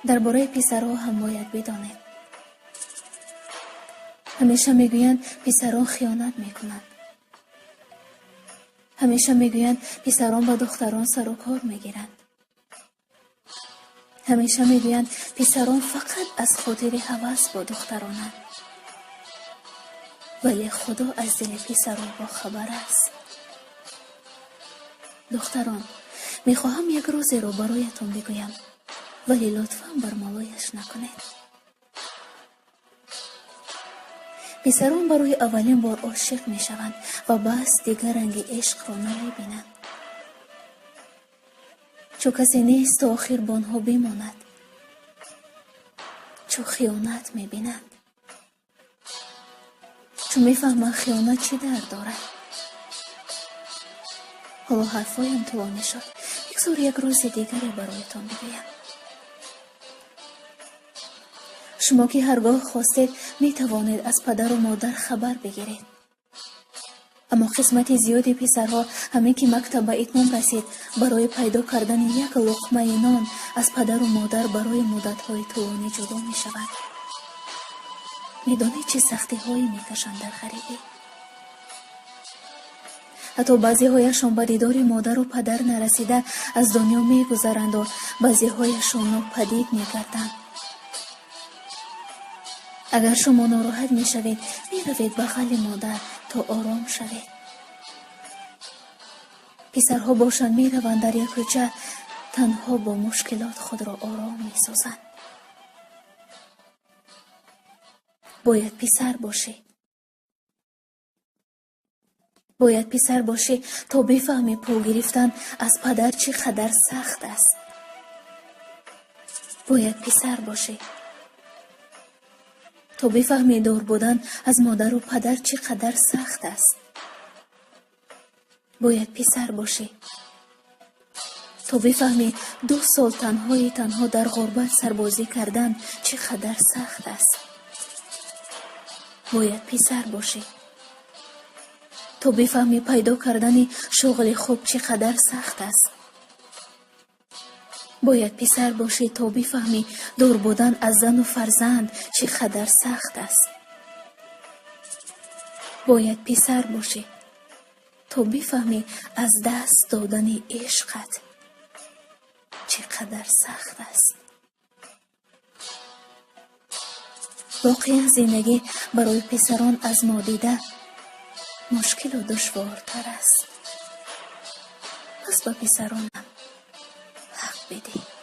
Дар бораи писарҳо ҳам бояд бидонед. Ҳамеша мегӯянд, писарон хиёнат мекунанд. Ҳамеша мегӯянд, писарон ба духтарон сару кор мегиранд. Ҳамеша мегӯянд, писарон фақат аз хотири ҳавас бо духтаронанд. Вале Худо аз дили писарон бохабар аст. Духтарон, мехоҳам як розеро бароятон бигӯям, вале лутфан бармалояш накунед. Писарон барои аввалин бор ошиқ мешаванд ва бас дигар ранги ишқро намебинанд. Чу касе нест, то охир бо онҳо бимонад. Чу хиёнат мебинанд. Чу мефаҳманд, хиёнат чӣ дард дорад. Ҳоло ҳарфҳоям тӯлонӣ шуд. Бигзор як рози дигаре бароятон бигӯям. Шумо ки ҳаргоҳ хостед, метавонед аз падару модар хабар бигиред. Аммо қисмати зиёди писарҳо ҳамин ки мактаб ба итмом расид, барои пайдо кардани як луқмаи нон аз падару модар барои муддатҳои тӯлонӣ ҷудо мешаванд. Медонед, чӣ сахтиҳое мекашанд дар ғарибӣ? Ҳатто баъзеҳояшон ба дидори модару падар нарасида аз дунё мегузаранду баъзеҳояшон нопадид мегарданд. Агар шумо нороҳат мешавед, меравед бағали модар, то ором шавед. Писарҳо бошанд, мераванд дар як кӯча, танҳо бо мушкилот худро ором месозанд. Бояд писар бошӣ. Бояд писар бошӣ, то бифаҳмӣ пул гирифтан аз падар чӣ қадар сахт аст. Бояд писар бошӣ, то бифаҳмӣ дур будан аз модару падар чӣ қадар сахт аст. Бояд писар бошӣ, то бифаҳмӣ 2 сол танҳои танҳо дар ғурбат сарбозӣ кардан чӣ қадар сахт аст. Бояд писар бошӣ, то бифаҳмӣ пайдо кардани шуғли хуб чӣ қадар сахт аст. Бояд писар бошӣ, то бифаҳмӣ дур будан аз зану фарзанд чӣ қадар сахт аст. Бояд писар бошӣ, то бифаҳмӣ аз даст додани ишқат чӣ қадар сахт аст. Воқеан, зиндагӣ барои писарон аз мо дида мушкилу душвортар аст. Пас ба писаронам ҳақ бидиҳ.